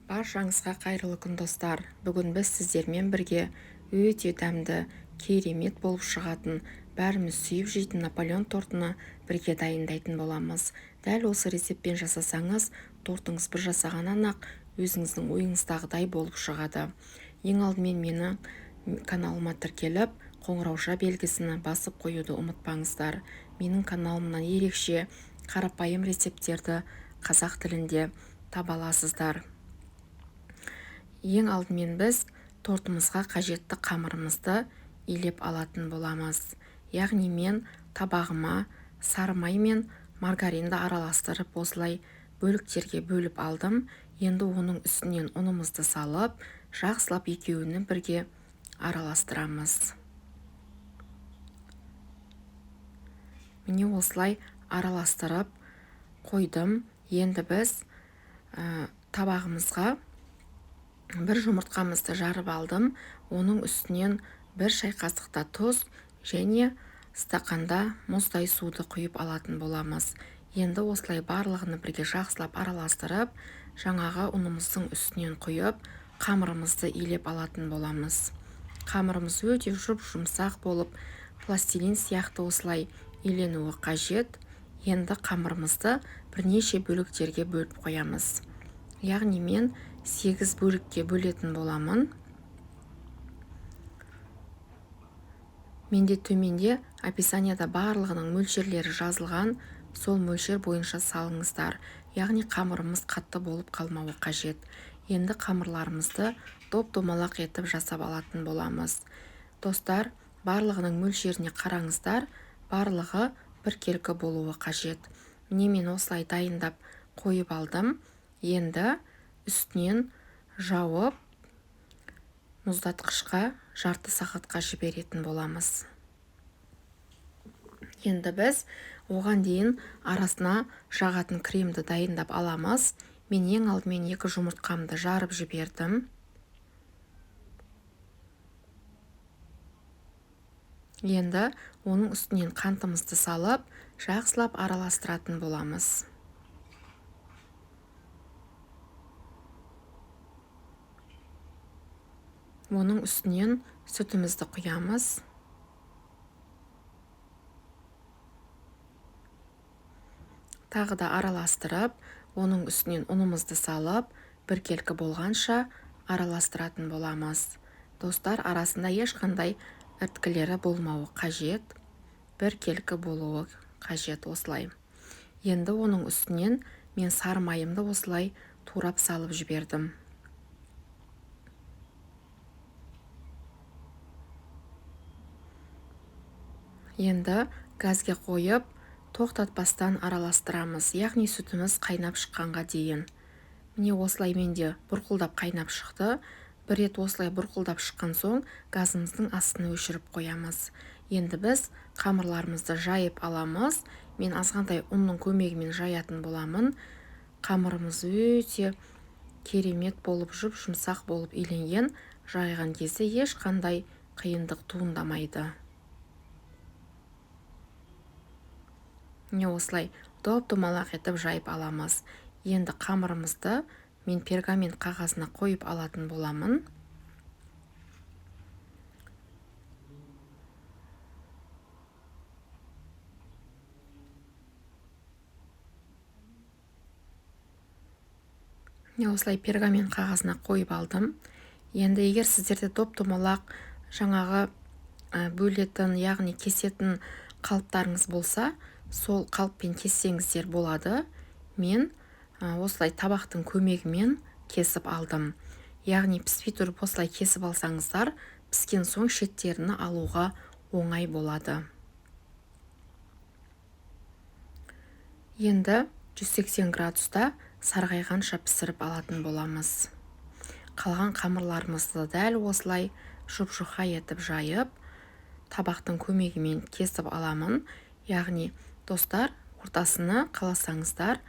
Баршаңызға қайырлы күн, достар! Бүгін біз сіздермен бірге өте дәмді, керемет болып шығатын, бәріміз сүйіп жейтін Наполеон тортыны бірге дайындайтын боламыз. Дәл осы рецептпен жасасаңыз, тортыңыз бір жасағаннан-ақ өзіңіздің ойыңыздағыдай болып шығады. Ең алдымен мені каналыма тіркеліп, қоңырауша белгісін басып қоюды ұмытпаңыздар. Менің каналымнан ерекше қарапайым рецепттерді қазақ тілінде таба аласыздар. Ең алдымен біз тортымызға қажетті қамырымызды илеп алатын боламыз. Яғни мен табағыма сары май мен маргаринді араластырып, осылай бөліктерге бөліп алдым. Енді оның үстінен ұнымызды салып, жақсылап екеуini бірге араластырамыз. Міне осылай араластырып қойдым. Енді біз табағымызға бір жұмыртқамызды жарып алдым. Оның үстінен бір шай қасықта тұз және стақанда мұздай суды құйып алатын боламыз. Енді осылай барлығын бірге жақсылап араластырып, жаңағы ұнымыздың үстінен құйып, қамырымызды илеп алатын боламыз. Қамырымыз өте жұп-жұмсақ болып, пластилин сияқты осылай иленуі қажет. Енді қамырымызды бірнеше бөліктерге бөліп қоямыз. Яғни мен 8 бөлікке бөлетін боламын. Менде төменде описанияда барлығының мөлшерлері жазылған, сол мөлшер бойынша салыңыздар. Яғни қамырымыз қатты болып қалмауы қажет. Енді қамырларымызды доп-домалақ етіп жасап алатын боламыз. Достар, барлығының мөлшеріне қараңыздар, барлығы біркелкі болуы қажет. Міне мен осылай дайындап қойып алдым. Енді үстінен жауып, мұздатқышқа жарты сағатқа жіберетін боламыз. Енді біз оған дейін арасына жағатын кремді дайындап аламыз. Мен ең алдымен 2 жұмыртқамды жарып жібердім. Енді оның үстінен қантымызды салып, жақсылап араластыратын боламыз. Оның үстінен сүтімізді құямыз. Тағы да араластырып, оның үстінен ұнымызды салып, біркелкі болғанша араластыратын боламыз. Достар, арасында ешқандай іріткілері болмауы қажет, біркелкі болуы қажет осылай. Енді оның үстінен мен сары майымды осылай турап салып жібердім. Енді газге қойып, тоқтатпастан араластырамыз, яғни сүтіміз қайнап шыққанға дейін. Міне осылай менде бұрқылдап қайнап шықты. Бір рет осылай бұрқылдап шыққан соң газымыздың астын өшіріп қоямыз. Енді біз қамырларымызды жайып аламыз. Мен азғантай ұнның көмегімен жаятын боламын. Қамырымыз өте керемет болып, жұп-жұмсақ болып иленген. Жайған кезде ешқандай қиындық туындамайды. Міне осылай доп-домалақ етіп жайып аламыз. Енді қамырымызды мен пергамент қағазына қойып алатын боламын. Міне осылай пергамент қағазына қойып алдым. Енді егер сіздерде доп-домалақ жаңағы бөлетін, яғни кесетін қалыптарыңыз болса, сол қалыппен кессеңіздер болады. Мен осылай табақтың көмегімен кесіп алдым. Яғни піспей тұрып осылай кесіп алсаңыздар, піскен соң шеттерін алуға оңай болады. Енді 180 градуста сарғайғанша пісіріп алатын боламыз. Қалған қамырларымызды дәл осылай жұп-жұқа етіп жайып, табақтың көмегімен кесіп аламын. Яғни достар, ортасына қаласаңыздар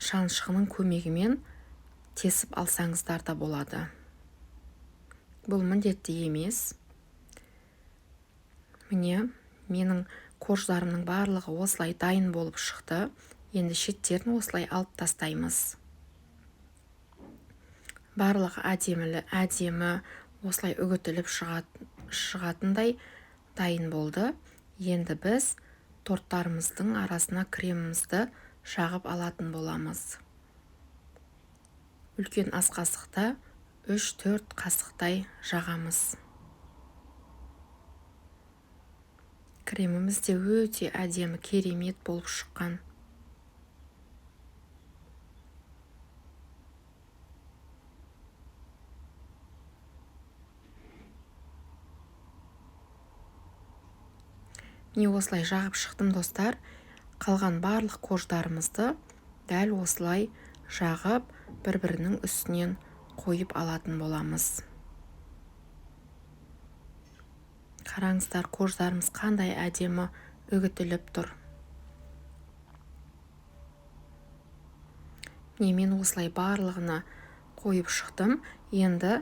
шанышқының көмегімен тесіп алсаңыздар да болады. Бұл міндетті емес. Міне, менің корждарымның барлығы осылай дайын болып шықты. Енді шеттерін осылай алып тастаймыз. Барлығы әдемі осылай үгітіліп шығатындай дайын болды. Енді біз торттарымыздың арасына кремімізді жағып алатын боламыз. Үлкен ас қасықта 3-4 қасықтай жағамыз. Креміміз де өте әдемі, керемет болып шыққан. Міне осылай жағып шықтым, достар. Қалған барлық корждарымызды дәл осылай жағып, бір-бірінің үстінен қойып алатын боламыз. Қараңыздар, корждарымыз қандай әдемі үгітіліп тұр. Міне мен осылай барлығына қойып шықтым. Енді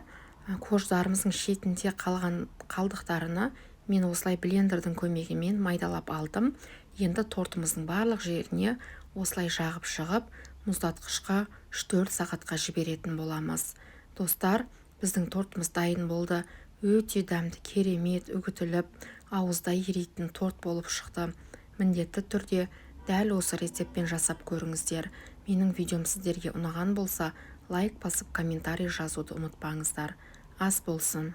корждарымыздың шетінде қалған қалдықтарына мен осылай блендердің көмегімен майдалап алдым. Енді тортымыздың барлық жеріне осылай жағып шығып, мұздатқышқа 3-4 сағатқа жіберетін боламыз. Достар, біздің тортымыз дайын болды. Өте дәмді, керемет үгітіліп, ауызда еритін торт болып шықты. Міндетті түрде дәл осы рецептпен жасап көріңіздер. Менің видеом сіздерге ұнаған болса, лайк басып, комментарий жазуды ұмытпаңыздар. Ас болсын!